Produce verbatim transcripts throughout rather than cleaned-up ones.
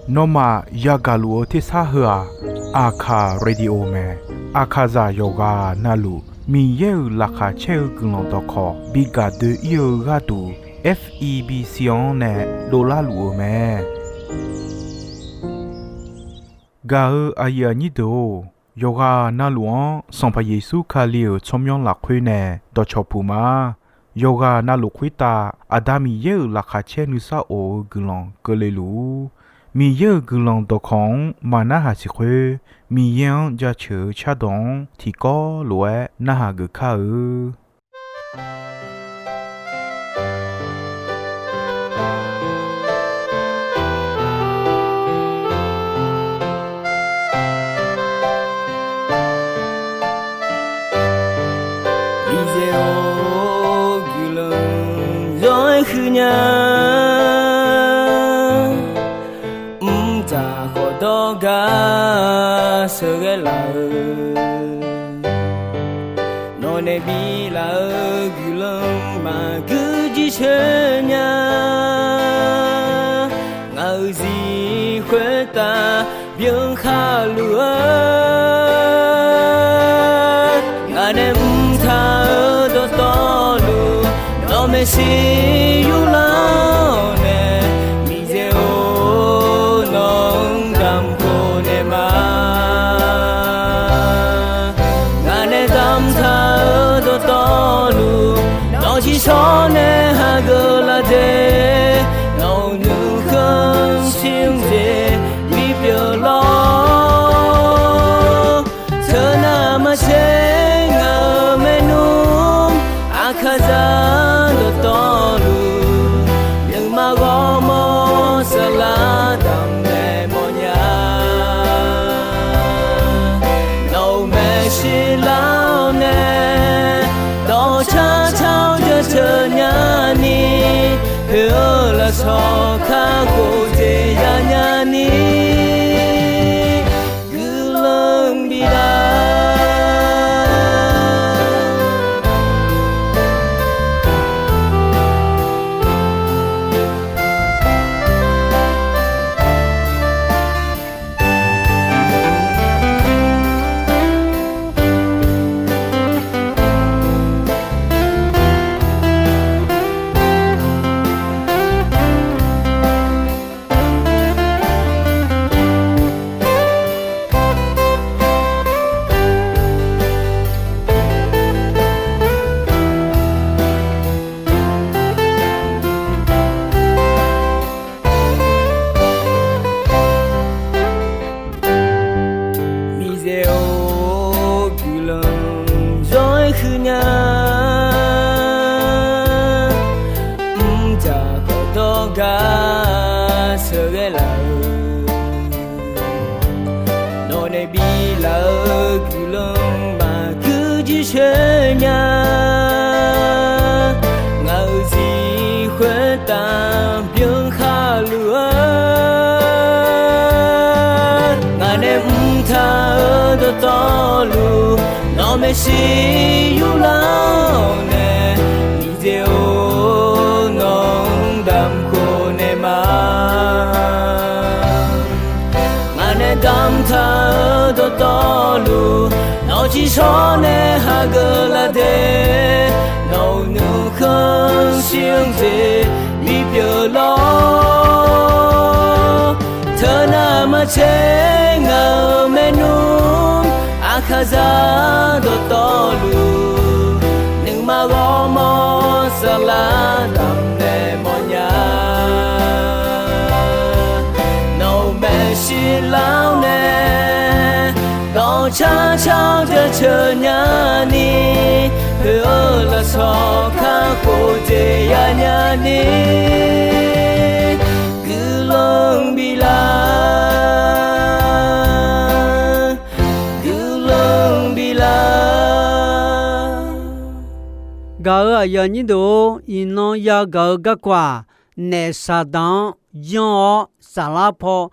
Nawmaf yagaq luf-eu tersar heu-aq, Aqkaq Radio mae. Aqkaqzaq yawqghaq navluf Miqyaer-euq laqkhaq caer-eu guiqlanq dawqkawq bi gaq doe-ir-eu gharduq, F E B C-anr nae dovlar luf-eu mae. Gaq-eu aqyuif aqnyir deuq-or, yawqghaq navluf-anr Sanqpaq Yeqsur Kali-euq tsawrmyanr lafkhoer nae dawqcawq puq ma. Yawqghaq navluf khoertav Aqda Miqyaer-euq laqkhaq caer nuisar of-eu guiqlanq keuvle luf-ur. Miqyaer-euq guiqlanq dawqkawq-anr maqnarhaq siq khoer, Miqyaer-anr jaceuq-eu cardawq-anr tiqkawv lof-aer narhaq geuf kar-eu. Miqyaer-or, guiqlanq zawr-aer huiqnya. Mqdzaq khawf dawrgar sheuqghae laf-eu, nawq nae biflaf-eu guiqlanq maqguir jirsheu nya. Ngaq-euq zir khoertav byankhaq luf-eu, ngaq nae mqtaq-eu dawqtawvluf, nawq maeqshi yurlar-awr nae, Miqyaer-or, nawq-anr damq khof naeq ma. Ngaq nae damqtaq-eu dawqtawvluf, nawq ciqshawr nae hageuf laf de. Nawq-euq nuikhanr shir-eu jeq bipyeuf lawr. Teunav maqtser ngaq-euq maernmr, Aqkaqzaq dawqtawvluf, nuima ghawrmawr saflar damq naeq mawfnya. Nawq-euq maeqshi lar-awr nae, dawqcar car-awr jaceuq nyani, poeq-eu lafsawq kakhof jeq yanya ni, guiqlanq biflaf. Miqyaer-or, guiqlanq zawr-aer huiqnya. Mqdzaq khawf dawrgar sheuqghae laf-eu, nawq nae biflaf-eu guiqlanq maqguir jirsheu nya. Ngaq-euq zir khoertav byankhaq luf-eu, ngaq nae mqtaq-eu dawqtawvluf, nawq maeqshi yurlar-awr nae, Miqyaer-or, nawq-anr damq khof naeq ma. Ngaq nae damqtaq-eu dawqtawvluf, nawq ciqshawr nae hageuf laf de. Nawq-euq nuikhanr shir-eu jeq bipyeuf lawr. Teunav maqtser ngaq-euq maernmr, Aqkaqzaq dawqtawvluf, nuima ghawrmawr saflar damq naeq mawfnya. Nawq-euq maeqshi lar-awr nae, dawqcar car-awr jaceuq nyani, poeq-eu lafsawq kakhof jeq yanya ni, guiqlanq biflaf, guiqlanq biflaf. Gaq-euq aqyuif aqnyir deuq-or, iqnan yagaq-eu garkawv-aq, naef Saqdaq-anr yanr-awr saflar paw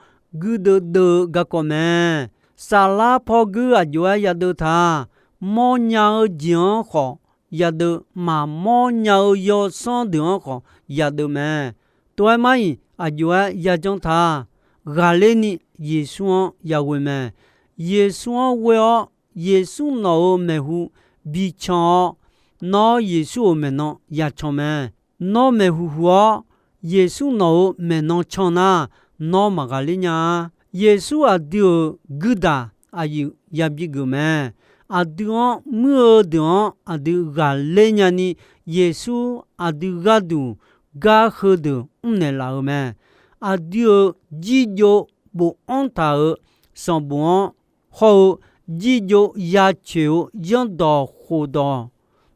guirdeuv deuv-eu garkawv mae. Saflar paw guir aqjox-aer yadeuv taq, mawrnya-eu jeq-anr khawf yadeuv, maqmawr nya-eu yawsanr deuq-anr khawf yadeuv mae. Tov-aer mar-iq aqjox-aer yajanr ta. Ghaqler ni Yeqsur-anr yaghoe mae. Yeqsur-anr ghoe-awr, Yeqsur nawq-euq maeqhu bican-awr, nawr Yeqsur-euq maeqnan yacan mae. Nawr maeqhu huq-awr, Yeqsur nawq-euq maeqnan can nar, nawr maqghaqler nya-a. Yeqsur aqdui-euq guirdaq aqyuif yabi geuf mae. Aqdui-anr muir-eu deuq-anr aqdui ghaqler nyani, Yeqsur aqdui gharduq gar heudeuq mrnaeq laf-euq mae. Aqdui-euq jirjov bofanr taq-euq sanqbof-anr hawr-eu, jirjov yacoeq-eu zanrdawq khofdawq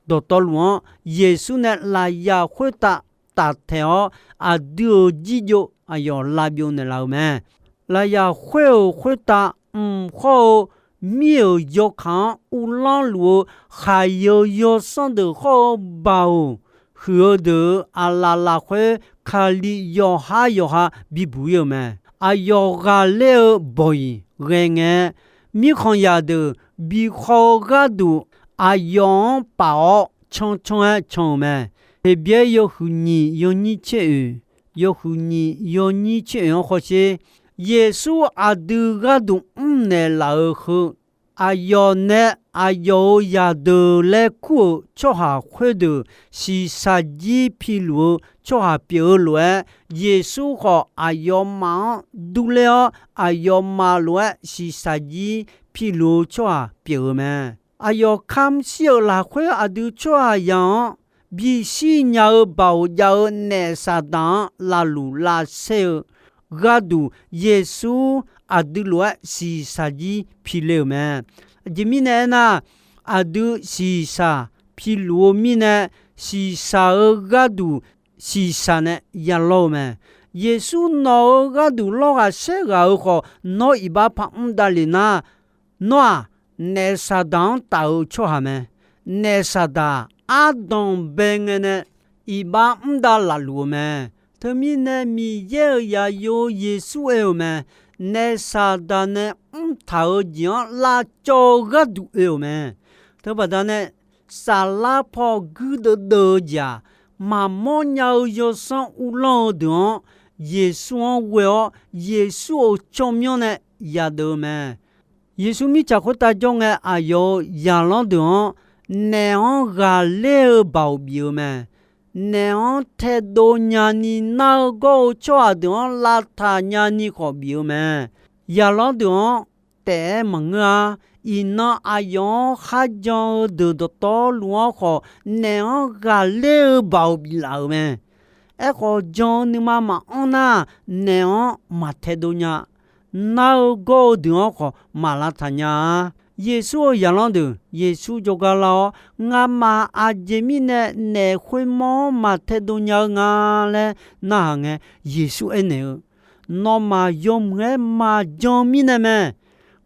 dawqtawvluf-anr Yeqsur nae lafyaq khoertav taftaeq-awr, aqdui-euq jirjov aqyawf lavbyov naeqlaf-euq mae. Lafyaq khoer-euq khoertav mq hawr-eu mir-euq yawkaq-anr uvlanr luf-eu khaqyeu yawsanr deuq hawr-eu baoq huiq-eu deuq-euq aqlaf lafkhoer Kali yawqhar yawqha bibuq ir-euq mae. Aqyawf ghaqler-eu bawq-iq ghae ngae, mirkhanqzaq deuq bikhaw-eu gharduq aqyawf-anr paf-awr cancan-aer can-euq mae. Heqbyaer yawhuiq nyiq yawnyir tser oeq, yawhuiq nyiq yawnyir tser oeq-anr hawsher. Yeqsur aqdui gharduq mrnaeq laf-euq heu, aqyawf nae aqyawf-euq zaqdeuq laer kur-euq tsawrhaq khoerdeuq shiqshaq jir piluf-eu tsawrhaq pyeuf-eu lof-aer, Yeqsur khawf aqyawfmaf-anr durler-awr, aqyawfmaf lof-aer shiqshaq jir piluf-eu tsawrhaq pyeuf-eu mae. Aqyawf kamq shir-euq lafkhoer aqdui tsawrhaqzaq-anr bishir nya-eu baoq jav-eu naef Saqdaq-anr lavluf lavsaer-eu gharduq, Yeqsur aqdui lof-aer shiqshaq jir pile-euq mae. Aqjeq mirnae aernar, aqdui shiqshaq piluf-eu mirnae, shiqshaq-eu gharduq shiqshaq nae yalawr-eu mae. Yeqsur nawq-euq gharduq lawr ghaq saer ghaq-euq khawf, nawr iqbax par mr davlef nar, nawr-aq, naef Saqdaq-anr taf-eu tsawrhaq mae. Naef Saqdaq ardanq bae ngae nae iqbax mr davlaf luf-eu mae. Teumirnae Miqyaer-euq zaqyo Yeqsur aer-euq mae. Naef Saqdaq nae mrtaq-eu jeq-anr lavcawv-eu gharduq oe-euq mae. Teubaqda nae saflar paw guirdeuv deuv-eu jeq-aq, maqmawr nya-eu yawsanr uvlanr-eu deuq-anr Yeqsur-anr ghoe-awr, Yeqsur-euq tsawrmyanr nae yadeuv-eu mae. Yeqsur mirtsaq khoertav jawr ngae, aqyawf-euq zaqlanr deuq-anr naef-anr ghaqler-eu baoq bif-eu mae. Naef-anr taedov nyani nar-eu gawr-eu tsawrhaq deuq-anr lavtaq nyani khawf bif-eu mae. Zaqlanr deuq-anr taef-aer maqngeur-a. Iqnan aqyawf-anr kharjan-eu deuq dawqtawvluf-anr khawf, naef-anr ghaqler-eu baoq biflaf-euq mae. Aerkhawf, jan-eu nuima maqanr nar, naef-anr maqtaedov nya. Nar-eu gawr-eu deuq-anr khawf maq lavtaq nya-a. Yeqsur-euq zaqlanr deuq, Yeqsur jawrgar lar-awr, ngamaf aqjeq mirnae naef khoermawr-anr maqtaedov nya-eu nga laer narhaq ngae, Yeqsur aernaeq-eu, nawmaf yawmuiq-aer maqjan mirnae mae.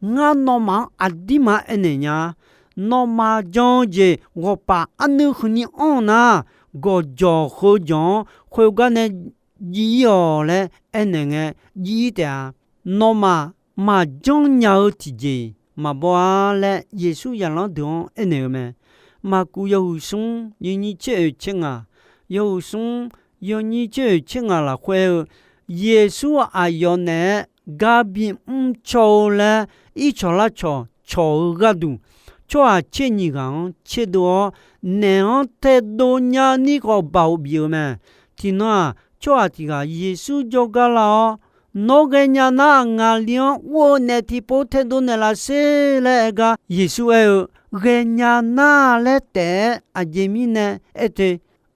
Ngar nawmaf-anr aqdirma aernaeq nya-a. Nawmaf jan-eu jeq ghawqpaf arnuiv huiqni anr-eu nar, gawqjawq heujawq-anr khoergar nae jiv ir-awq laer aernaeq ngae, jiv ir taef-a. Nawmaf maqjanr nya-eu tiqjeq maqbaw-a laer, Yeqsur zaqlanr deuq-anr aernaeq-eu mae. Maqkuv yawhuiq smr yawnyir tser oeq tser ngaq, yawhuiq smr yawnyir tser oeq tser ngaq lafkhoer-eu, Yeqsur aqyawf naeq-aer gar bimr caw-eu laer ircawq larcawq cawq-eu gharduq, tsawrhaq tser nyiq ghaq-anr tserdov-awr, naeq-anr taedov nyani khawf baoq bif-eu mae. Tiqnan-aq, tsawrhaq tiq ghaq Yeqsur jawrgar lar-awr, nawr ghaenya nar, ngaqli-anr ur-eu naeq tiqpov taedov naeqlaf sher laer aer gar, Yeqsur aer-eu, ghaenya nar laer taef-aer aqjeq mirnae aer te.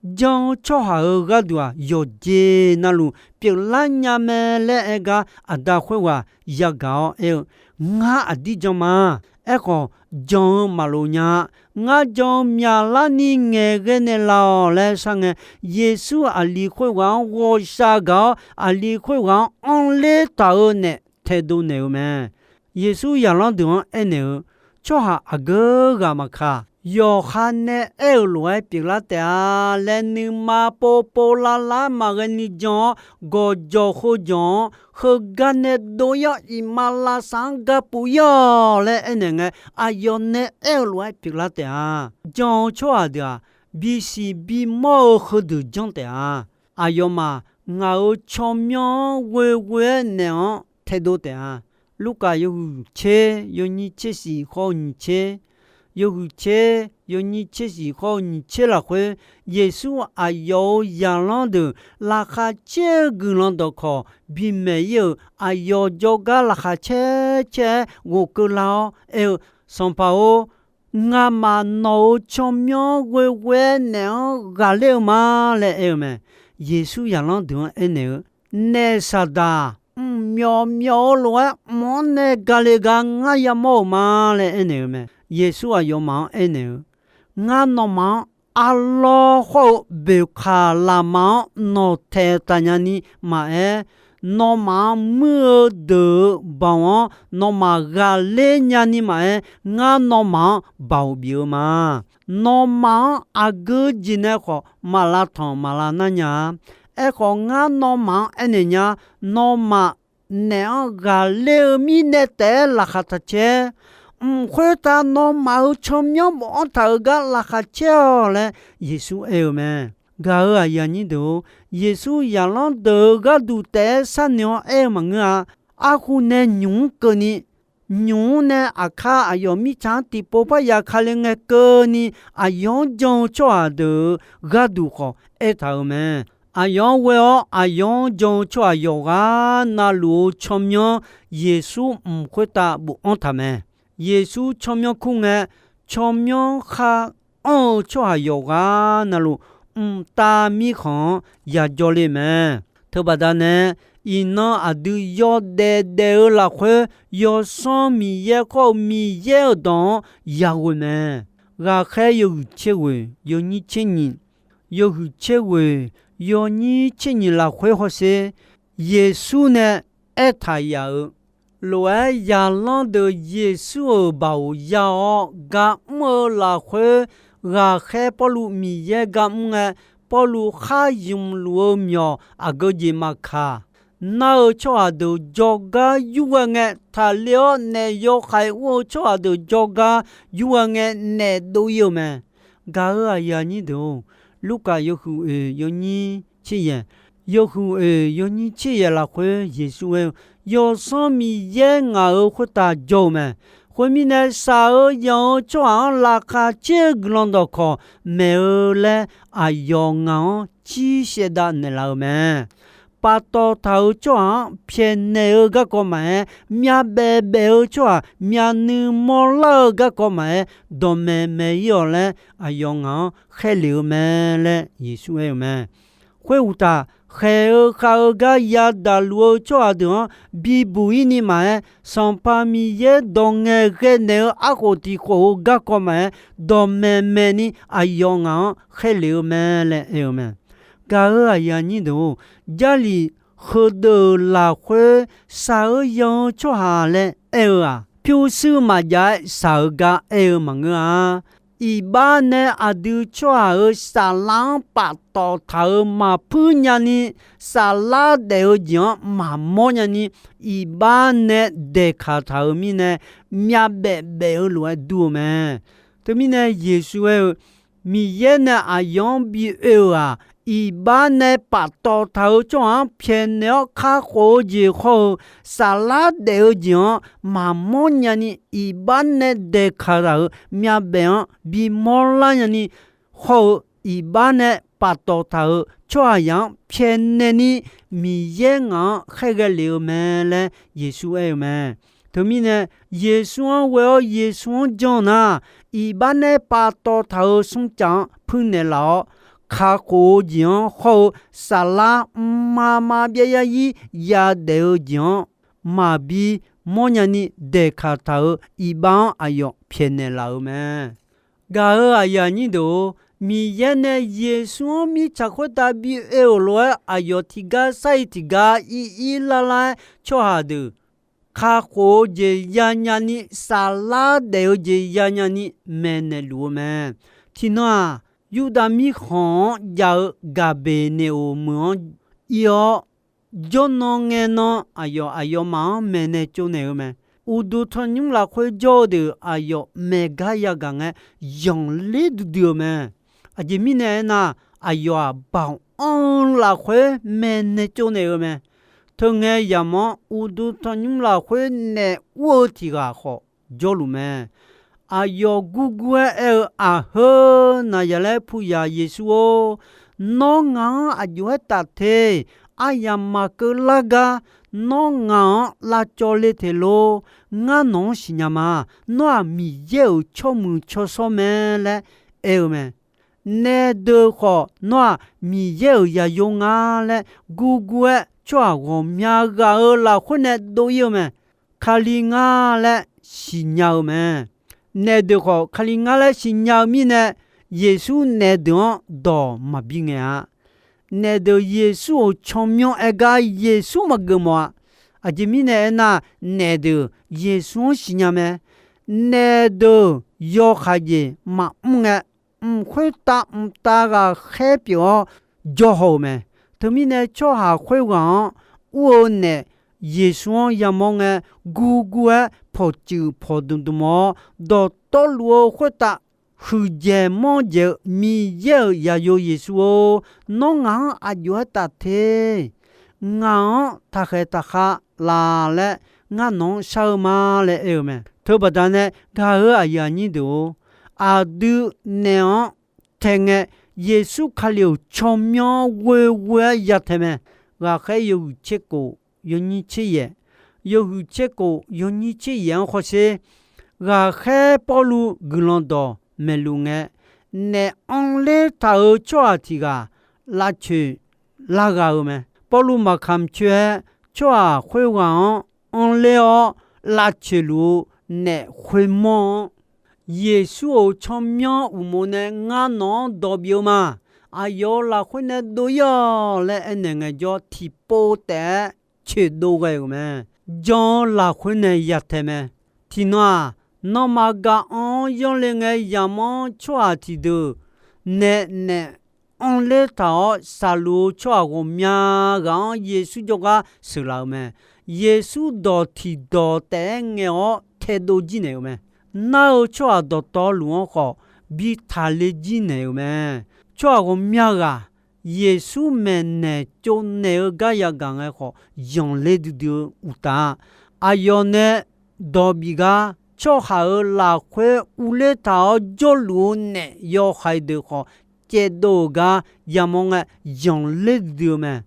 Jan-eu tsawrhaq-euq gharduq-aq, yawqjeq navluf pyeuflar nya mae laer aer gar, aqda khoerghaq yagaq-awr aer-eu, ngar aqdir jan ma. Aerkhawf, jan-eu maqlof nya-a. Ngar jan-eu myaqlarni ngaeqghae naeqlaf-awq laer sharngae, Yeqsur aqli khoerghaq-anr ghawqshaq gaq-awr, aqli khoerghaq-anr anrler taq-eu naef taedov naeq-eu mae. Yeqsur zaqlanr deuq-anr aernaeq-eu, tsawrhaq aqgeu ghaq maqkaq, yawqha nae aer-euq lof-aer pyeuflar taef-a laer nuima povpov lavlav-aer maqghae ni jan-awr, gawqjawq heujawq-anr heugar nae dov-ir-awr, iqmalavshav-anr gapuf-ir-awq laer aernaeq ngae, aqyawf nae aer-euq lof-aer pyeuflar taef-a. Jan-eu tsawrhaq deuq-aq, bisiq bimawr-eu heudeuq janr taef-a. Aqyawfmaf ngaq-euq tsawrmyanr-anr ghoeghoe-aer naeq-anr taedov taef-a. Lurkaf yawhuiq tser yawnyir tser shif khawr-eu nyiq tser, yawhuiq tser yawnyir tser shif khawr-eu nyiq tser lafkhoer, Yeqsur aqyawf-euq zaqlanr deuq laqkhaq caer-eu guiqlanq dawqkawq bimaeq ir-euq aqyawf jawrgar laqkhaq caer caer-aer ghofkeuv lar-awr aer-eu, Sanqpaq-or, ngamaf nawq-euq tsawrmyanr ghoeghoe-aer naeq-anr ghaqler-eu ma laer aer-eu mae. Yeqsur zaqlanr deuq-anr aernaeq-eu, Naef saqdaq, mqmyawf myawf-eu lof-aer mq-anr nae gale gar ngar yamawr-euq ma laer aernaeq-eu mae. Yeqsur aqyawfmaf-anr aernaeq-eu, Ngar nawmaf-anr arlawr khawr-eu boeqkaq lafmaf-anr nawqtaeq tafnya ni maqaer, nawmaf-anr muir-eu deuq-euq baoq-anr nawmaf ghaqler nyani maqaer, ngar nawmaf-anr baoq bif-eu ma. Nawmaf-anr aqgeu jeq nae khawf maq lavtanq maq lavnar nya-a. Aerkhawf, ngar nawmaf-anr aernaeq nya, nawmaf naef-anr ghaqler-eu mirnae taef-aer laqkhaq taq caer. Mq khoertav nawmaf-euq tsawrmyanr bofanr taq-euq gar laqkhaq caer-awq laer Yeqsur aer-eu mae. Gaq-euq aqyuif aqnyir deuq-or, Yeqsur zaqlanr deuq-euq gharduq taef-aer sharnoeq-awr aer-eu maqngeur-a. Arkhu nae nymq-mr keuvni, nymq-mr nae aqkar aqyawf mirtsaq-anr tiqpov parya kale ngae keuvni, aqyawf-anr jan-eu tsawrhaq deuq-euq gharduq khawf aertaq-euq mae. Aqyawf-anr ghoe-awr aqyawf-anr jan-eu tsawrhaq yawqghaq navluf-eu tsawrmyanr Yeqsur mq khoertav bofanr taq mae. Yeqsur tsawrmyanr kur ngae, tsawrmyanr khar anr-eu tsawrhaq yawqghaq navluf, mqtav mirkhanq-anr yajawr le mae. Teubaqda nae, iqnan aqdui yawdaef daef-eu lafkhoer, Yawsanr Miqyaer khawr-eu Miqyaer-euq dawq-anr yaghoe mae. Ghaqkhaer yawhuiq tser ghoeq yawnyir tser nyiq, yawhuiq tser ghoeq yawnyir tser nyiq lafkhoer hawsher, Yeqsur nae aertaq yaf-euq lof-aer, zaqlanr deuq Yeqsur-euq baoq ya-awr gar mr-eu lafkhoer, ghaqkhaer Pawrluv Miqyaer gar mr ngae, Pawrluv khar ymq luf-eu myawq aqgeu jeq maqkaq, nar-eu tsawrhaq deuq jawrgar yurghae ngae, taqler-awr naef yawkhaeq ur-eu tsawrhaq deuq jawrgar yurghae ngae naef dov ir-eu mae. Gaq-euq aqyuif aqnyir deuq-or, Lurkaf yawhuiq oeq yawnyir tser yaeq, yawhuiq oeq yawnyir tser yaeq lafkhoer Yeqsur aer-eu, Yawsanr Miqyaer ngaq-euq khoertav jawr-eu mae. Khoermirnae, shaq-eu yanq-eu tsawrhaq-anr laqkhaq caer-eu guiqlanq dawqkawq maeq-eu laer, aqyawf ngaq-anr cir shaevdav naeqlaf-eu mae. Paftawf taq-euq tsawrhaq-anr pyaeqnaeq-eu garkawv maqaer, myavbaef baef-eu tsawrhaq myavnuiv mawrlar-eu garkawv maqaer, dawqmaeq maeq ir-awq laer aqyawf ngaq-anr khaerlef-eu mae laer Yeqsur aer-eu mae. Khoeruqtaf, khaeq-eu khav-eu gar yadaq luf-eu tsawrhaq deuq-anr bibuq ir ni maqaer, Sanqpaq Miqyaer dawq ngaeqghae naeq-eu arkhof tiq khof-eu garkawv maqaer, dawqmaeq maeq ni aqyawf ngaq-anr khaerlef-eu mae laer aer-eu mae. Gaq-euq aqyuif aqnyir deuq-or, Jarlif heudeuq lafkhoer shaq-eu yan-eu tsawrhaq laer aer-eu-aq, pyurshuir maqjav-aer shaq-eu gar aer-eu maqngeur-a. Iqbax nae aqdui tsawrhaq-euq saflar-anr paftawf taq-euq maqpuir nyani, saflar daef-eu jeq-anr maqmawr nyani, iqbax nae daeqkaq taq-euq mirnae, myavbaef baef-eu lof-aer dur-eu mae. Teumirnae Yeqsur aer-eu, Miqyaer nae aqyawf-anr bi oe-euq-aq, iqbax nae paftawf taq-euq tsawrhaq-anr pyaeqnaeq-awr kakhof-eu jeq hawr-eu, saflar daef-eu jeq-anr maqmawr nyani, iqbax nae daeqkaq taq-euq myavbaef-anr bimawr lar nyani, hawr-eu iqbax nae paftawf taq-euq tsawrhaqzaq-anr pyaeqnaeq ni, Miqyaer ngaq-anr khaerghae lef-eu mae laer Yeqsur aer-eu mae. Teumirnae, Yeqsur-anr ghoe-awr Yeqsur-anr jan nar, iqbax nae paftawf taq-euq smrcaf-anr puirnaeq laf-awr, kakhof-eu jeq-anr hawr-eu saflar mqmaq maqbyav yarzir yadaef-eu jeq-anr maqbi mawrnya ni daeqkaq taq-euq iqbax-anr aqyawf pyaeqnaeq laf-euq mae. Gaq-euq aqyuif aqnyir deuq-or, Miqyaer nae Yeqsur-anr mirtsaq khoertav bi oe-euq lof-aer aqyawf tiqgar sar-iq tiqgar ir ir lar lar-aer tsawrhaq deuq kakhof-eu jeq yanya ni, saflar daef-eu jeq yanya ni maeqnaeq luf-eu mae. Tiqnan-aq, Yurdav mirkhanq-anr jav-eu Gaqbeqneqoq meuq-anr ir-awr, jawrnan ngae nan aqyawf aqyawfmaf-anr maeqnaeq tsovnaeq-eu mae. Uqduq tanqnymr lafkhoer jawr-eu deuq aqyawf maeq gar yagaq ngae, yanqler duidui-eu mae. Aqjeq mirnae aernar, aqyawf-aq, baoq anr-eu lafkhoer maeqnaeq tsovnaeq-eu mae. Teungae yamq-anr uqduq tanqnymr lafkhoer naef ur-eu tiq ghaq khawf jawrluf mae. Aqyawf gurgur-aer aer-eu, Aqheu, Naqzaqlaer puyaq Yeqsur-or, nawr ngaq-anr aqjox-aer taf te. Aryamq maqkeuv lar gar nawr ngaq-anr lavcawv le teq lor. Ngar nawq-anr siqnya ma. Nawr-aq Miqyaer-euq tsawrmuiq tsawrshawr mae laer aer-eu mae. Naef deuq khawf, Nawr-aq Miqyaer-euq zaqyo nga laer gurgur-aer tsawrhaq ghawqmya ghaq-euq lafkhoer nae dov-ir-eu mae. Kali ngar laer siqnya-eu mae. Naef deuq khawf, Kali ngar laer siqnya-eu mirnae, Yeqsur naef deuq-anr dawq maqbi ngaeq-a. Naef deuq Yeqsur-euq tsawrmyanr aer gar Yeqsur maqgeuf mawf-a. Aqjeq mirnae aernar, naef deuq Yeqsur-anr siqnya mae. Naef deuq yawkhav jeq maqmr ngae, mq khoertav mqtav ghaqkhaer pyeuf-awr jawr haw-euq mae. Teumirnae, tsawrhaq khoerghaq-anr ur-eu naef Yeqsur-anr yamawr ngae, gurgur-aer pawqtsuif pawqdmq dmq-awr, dawqtawvluf-eu khoertav huiqdzaeq manrdzaeq-eu Miqyaer-euq zaqyo Yeqsur-or, nawr ngaq-anr aqjox-aer taf te. Ngaq-anr taqkhaeq taqkhav laf laer ngar nawq-anr shar-eu ma laer aer-eu mae. Teubaqda nae gaq-euq aqyuif aqnyir deuq-or, aqdui naef-anr tae ngae, Yeqsur Kali-euq tsawrmyanr ghoeghoe-aer ya tae mae. Ghaqkhaer yawhuiq tser kof yawnyir tser yaef, yawhuiq tser kof yawnyir tser yaef-anr hawsher. Ghaqkhaer Pawrluv guiqlanq dawq maeqluf ngae, naef anrler taq-euq tsawrhaq tiq ghaq lavcoeq lar gha-eu mae. Pawrluv maqkamq coer-aer, tsawrhaq khoerghaq-anr anrler-awr lavcoeq luf-eu naef khoermawr-anr, Yeqsur-euq tsawrmyanr uqmov nae ngar nawq-anr dawq bif-eu ma. Aqyawf-euq lafkhoer nae dov-ir-awq laer aernaeq ngaejawr, tiqpov taef-aer coeqdov ghae-euq mae. Jan-eu lafkhoer nae ya tae mae. Tiqnan-aq, nanrma ga anr-anr yanrle ngae yamq-anr tsawrhaq tiqdeuq nae naef anrler taq-awr shaqluf-eu tsawrhaq ghawqmya ghaq-anr Yeqsur jawrgar sheuqlaf-euq mae. Yeqsur dawq tiqdawq taef-aer ngaeq-awr taedov jir naeq-euq mae. Nar-eu tsawrhaq dawqtawvluf-anr khawf bi taqle jir naeq-euq mae. Tsawrhaq ghawqmya ghaq Yeqsur maeqnaeq tsovnaeq-eu gar yagaq ngae khawf, zanqler duidui-eu uqtaf-a. Aqyawf nae dawq bif gar tsawrhaq-euq lafkhoer urler taq-awr jawrluf-eu naef yawhaiq deuq khawf, caevdov-euq gar yamawr ngae, zanqler duidui-eu mae.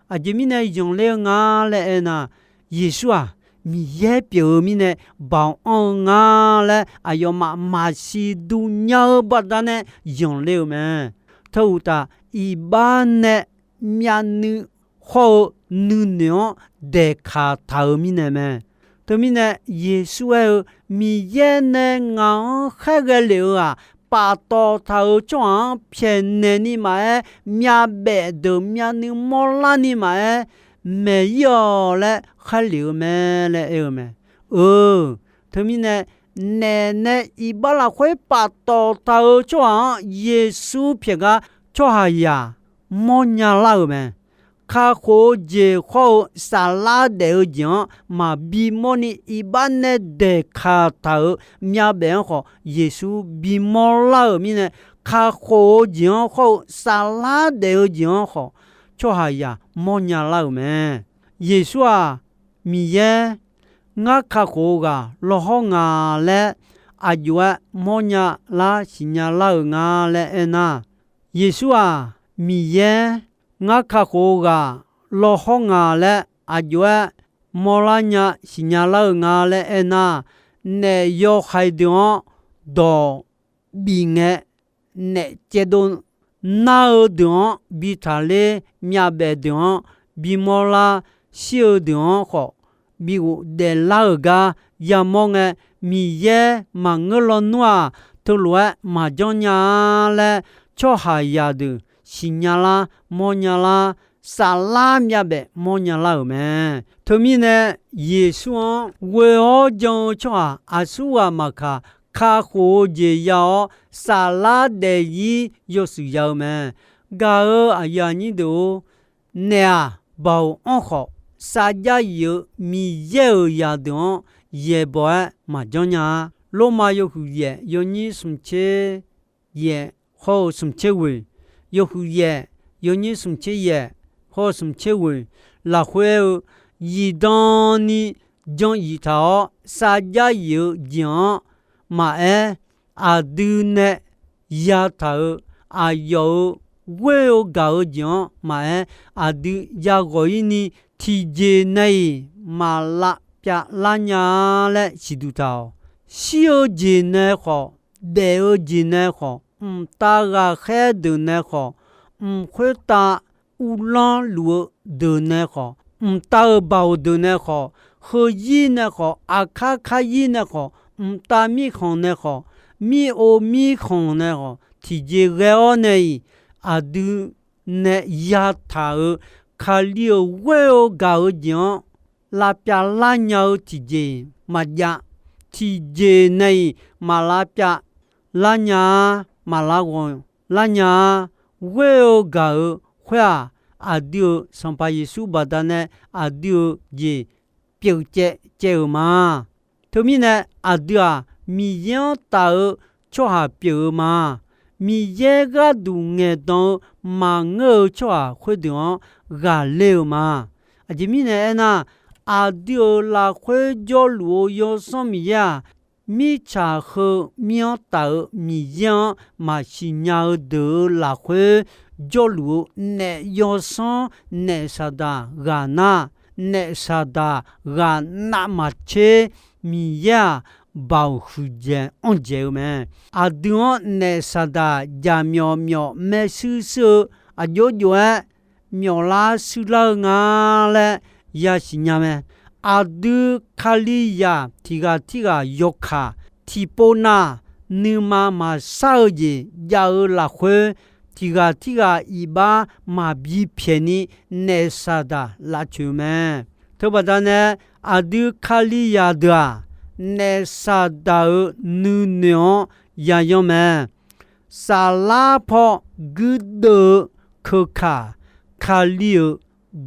Aqjeq mirnae zanqler-eu nga laer aernar, Yeqsur-aq, Miqyaer pyeuf-eu mirnae baoq anr-eu nga laer aqyawfmaf maqsiq duq nya-eu baqdanae zanqler-eu mae. Teu uqtaf, iqbax nae myavnuiv hawr-eu nuinoeq-anr daeqkaq taq-euq mirnae mae. Teumirnae, Yeqsur aer-eu, Miqyaer nae ngaq-anr khaerghae lef-eu-aq, paftawf taq-euq tsawrhaq-anr pyaeqnaeq ni maqaer, myavbaef deuq myavnuiv mawrlar ni maqaer, maeq-ir-awq laer kharlef-eu mae laer aer-eu mae. Eu, teumirnae, naef nae iqbax lafkhoer paftawf taq-euq tsawrhaq-anr Yeqsur pyaeq gar tsawrhaqzaq mawrnya lar-euq mae. Kakhof-eu jeq hawr-eu saflar daef-eu jeq-anr maqbi mawrni iqbax nae daeqkaq taq-euq myavbaef-anr khawf Yeqsur bimawr lar-euq mirnae, kakhof-eu jeq-anr hawr-eu saflar daef-eu jeq-anr khawf tsawrhaqzaq mawrnya lar-euq mae. Yeqsur-aq, Miqyaer, ngar kakhof-eu ghaq lawhawr nga laer aqjox-aer mawrnya lar siqnya lar-euq nga laer aernar, Yeqsur-aq, Miqyaer, ngar kakhof-eu ghaq lawhawr nga laer aqjox-aer mawrlar nya siqnya lar-euq nga laer aernar, naef yawhaiq deuq-anr dawq bif ngae, naef caevdov nar-eu deuq-anr bi taqler, myavbaef deuq-anr bimawr lar, shir-eu deuq-anr khawf bighof daeflar-euq gar yamawr ngae, Miqyaer maqngeur lawnmr-aq, teulof-aer maqjanr nya-a laer tsawrhaqzaq deuq siqnya lar mawrnya lar, saflar myavbaef mawrnya lar-euq mae. Teumirnae, Yeqsur-anr ghoe-awr jan-eu tsawrhaq aqsurghaq maqkaq, kakhof-eu jeq ya-awr saflar daef-ir yawshuif ya-eu mae. Gaq-euq aqyuif aqnyir deuq-or, naef-aq baoq anr khawf, sarjax yif-eu Miqyaer-euq zaqdeuq-anr yaeqbawq-aer maqjanr nya-a. Lormav yawhuiq yaef yawnyir smqtser yaef hawr-eu smqtser ghoeq, yawhuiq yaef yawnyir smq tser yaef hawr-eu smq tser ghoeq lafkhoer aer-eu, zifdan ni jan zif taq-awr sarjax zif-eu jeq-anr maqaer, aqdui nae yataq-euq aqyawf-euq ghoer-eu gaq-eu jeq-anr maqaer, aqdui yaghawq-ir ni tiqjeq nae-iq maq lavpyav lar nya-a laer siqduq taq-awq. Shir-eu jeq nae khawf, daef-eu jeq nae khawf, mqtav ghaqkhaer deuq nae khawf, mq khoertav uvlanr luf-eu deuq nae khawf, mqtav-euq baoq deuq nae khawf, heuzir nae khawf, aqkar karzir nae khawf, mqtav mirkhanq nae khawf, mir-ov mirkhanq nae khawf, tiqjeq ghae-awr nae-iq, aqdui nae yataq-euq Kali-euq ghoer-eu gaq-eu jeq-anr lavpyav lar nya-eu tiqjeq maqjav. Tiqjeq nae-iq maq lavpyav lar nya-a, maq lavghawq lar nya-a. Ghoer-eu gaq-euq khoer-aq, aqdui-euq Sanqpaq Yeqsur baqdanae aqdui-euq jeq pyeuf caev caev-euq ma. Teumirnae aqdui-aq, Miqyaer-anr taf-eu tsawrhaq pyeuf-eu ma. Miqyaer gharduq ngaeqdan-eu maqngeur-eu tsawrhaq khoerdeuq-anr ghaqler-eu ma. Aqjeq mirnae aernar, aqdui-euq lafkhoer jawrluf-eu Yawsanr Miqyaer-aq, mirtsaq heu mir-anr taf-eu Miqyaer-anr maqsiq nya-eu deuq-euq lafkhoer jawrluf-eu naef yawsanr naef Saqdaq ghaq nar, naef Saqdaq ghaq navmaqtser Miqyaer-aq, baoq huiqdzaeq anrdzaeq-eu mae. Aqdui-anr naef Saqdaq jaqmyawf myawf maershuir shuir-eu aqjox jov-aer myawflar shuirlar-eu nga laer yasiq nya mae. Aqdui Kalizaq tiq ghaq tirghaq yawkaq tiqpov nav nuima maqshar-eu jeq jav-eu lafkhoer, tiq ghaq tirghaq iqbax maqbi pyaeqni naef Saqdaq lavcoeq-eu mae. Teubaqda nae aqdui Kalizaq deuq-aq, naef Saqdaq-euq nuinoeq-anr yayanr mae. Saflar paw guirdeuv-eu keukaq, Kali-euq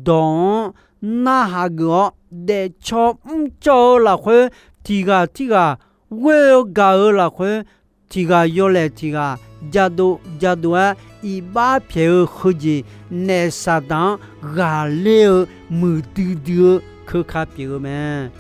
dawq-anr narhaq geuf-awr daefcaw mrcawv-eu lafkhoer, tiq ghaq tirghaq ghoer-eu gaq-eu lafkhoer, tiq ghaq yawlaeq tiq ghaq jadov jadov-aer iqbax pyaeq-eu heujeq, naef Saqdaq-anr ghaqler-eu muiqdui dui-eu keuka pyeuf-eu mae.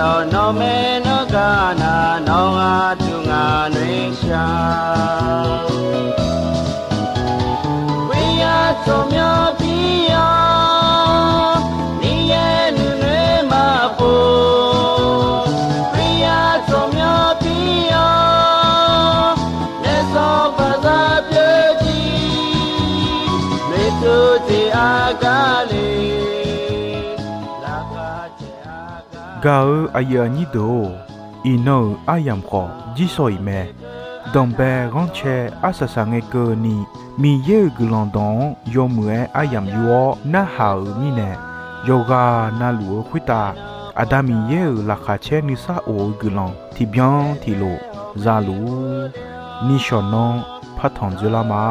Nawq mae nawr gar nar nawq aqduq ngaq noeqshaq. Khoeryar tsawrmyanr pir-awr, Miqyaer nuinoeq maqpov. Khoeryar tsawrmyanr pir-awr, naef sawr paqzar pyeuf jir, noeqtov tseq argar le. Gaq-eu aqyuif aqnyir deuq-or, iqnan-euq aryamq khawf jirsawq iq mae. Danqbae ghanrcae arsaq saqngae keuvni, Miqyaer-euq guiqlanq dawq-anr yawmuiq-aer aryamq yur-awr narhaq-euq mirnae, yawqghaq navluf-eu khoertav Aqda Miqyaer-euq laqkhaq caer nuisar of-eu guiqlanq tiqbyan tiqlof zaluf-ur. Nishawq nanr partanq dzoerlar ma.